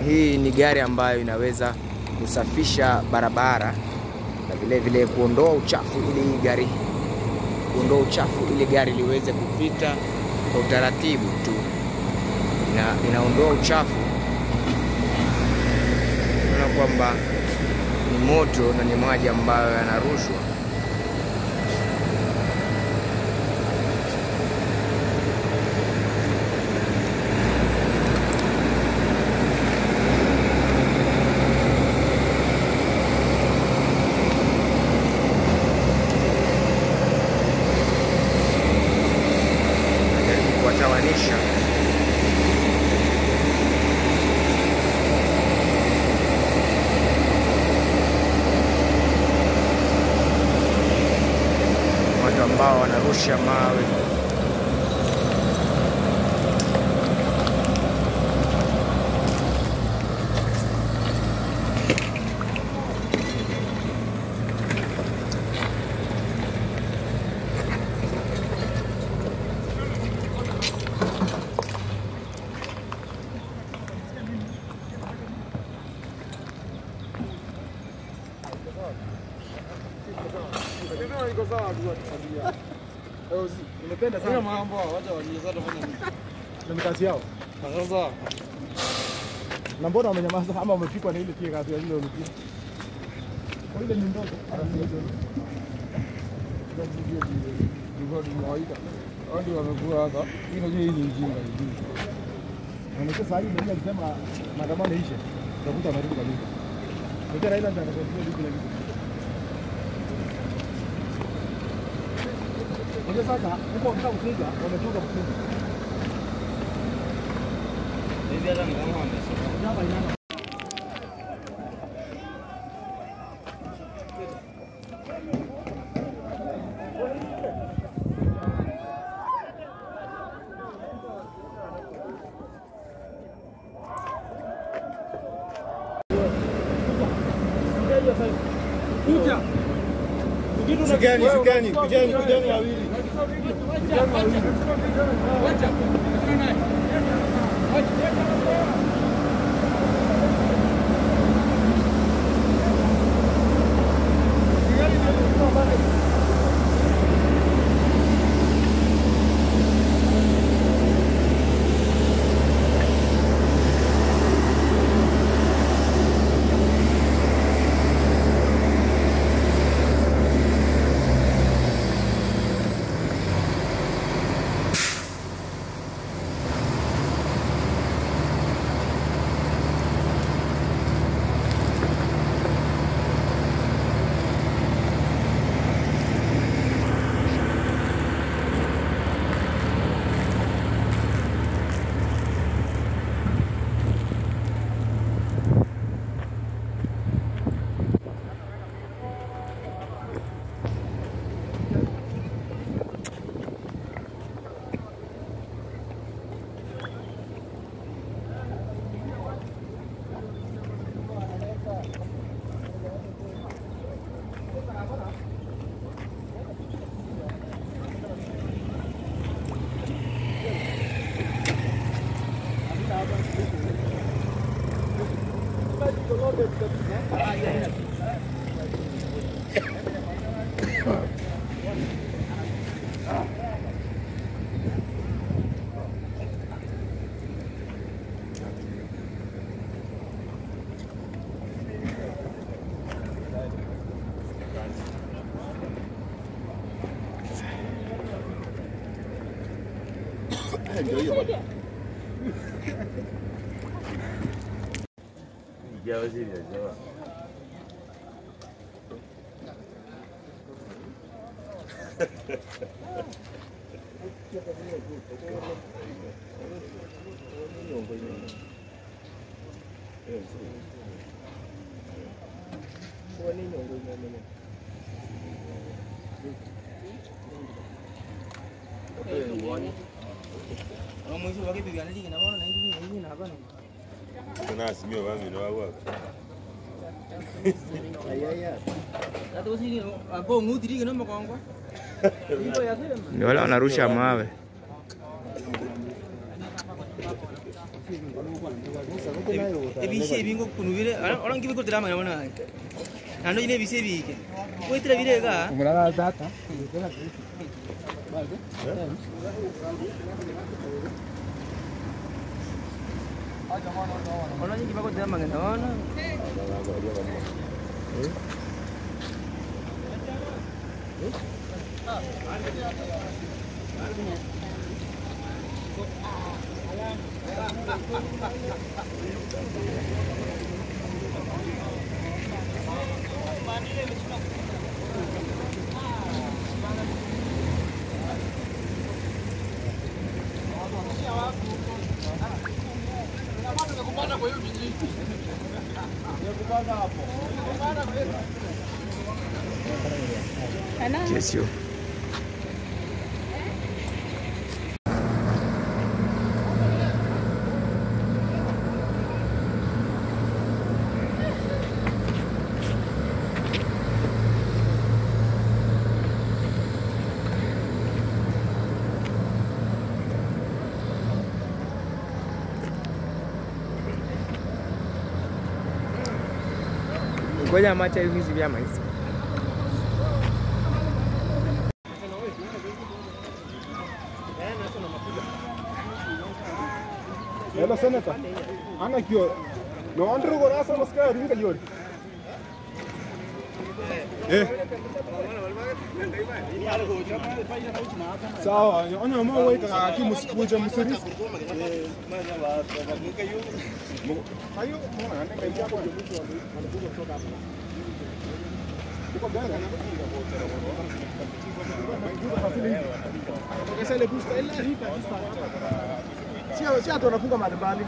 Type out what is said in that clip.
Hii ni gari ambayo inaweza kusafisha barabara na vile vile kuondoa uchafu ili gari ili gari liweze kupita kwa utaratibu tu. Inaondoa uchafu. Unaona kwamba ni moto na ni maji ambayo yanarushwa. Najaribu kuwatawanisha. Watu ambao wanarusha mawe. Nimependa sana mambo wacha wanyeza tafanya nini? Na mkazi yao. Sasa. Na mbona wamenyamaza ama wamepikwa na ile pia kazi ya ile walipia? Kwa ile ni ndogo. Ndio wamekuwa hapa. Hii unajua hii ni ujinga hii. Na sasa hivi ndio alisema maandamano ishe. Utakuta amerudi kwa nyumba. Ndio Raila ndio anakuwa kila kitu. Unajua sasa huko wakitaka kufunga wametoka kufunga. Hivi hata ni kama wamesoma. Shikeni, kujeni, kujeni wawili. Ni wale wanarusha mawe. Ebishe bingo kunubire ora ngibi ko drama yabona nando ine bise bike wetira birega umurara data ora ngibi ko drama ngena ona. Jesio. Ngoja macha hizi vyama hizi. Hello senator. Ana kyo. No andro go rasa maska ringa yori. Eh. Sawa, onyo mo weka ki musikuja musiri. Hayo mo ande kaja kwa kutoka hapa. Uko gani? Sio watu wanafunga mbalimbali.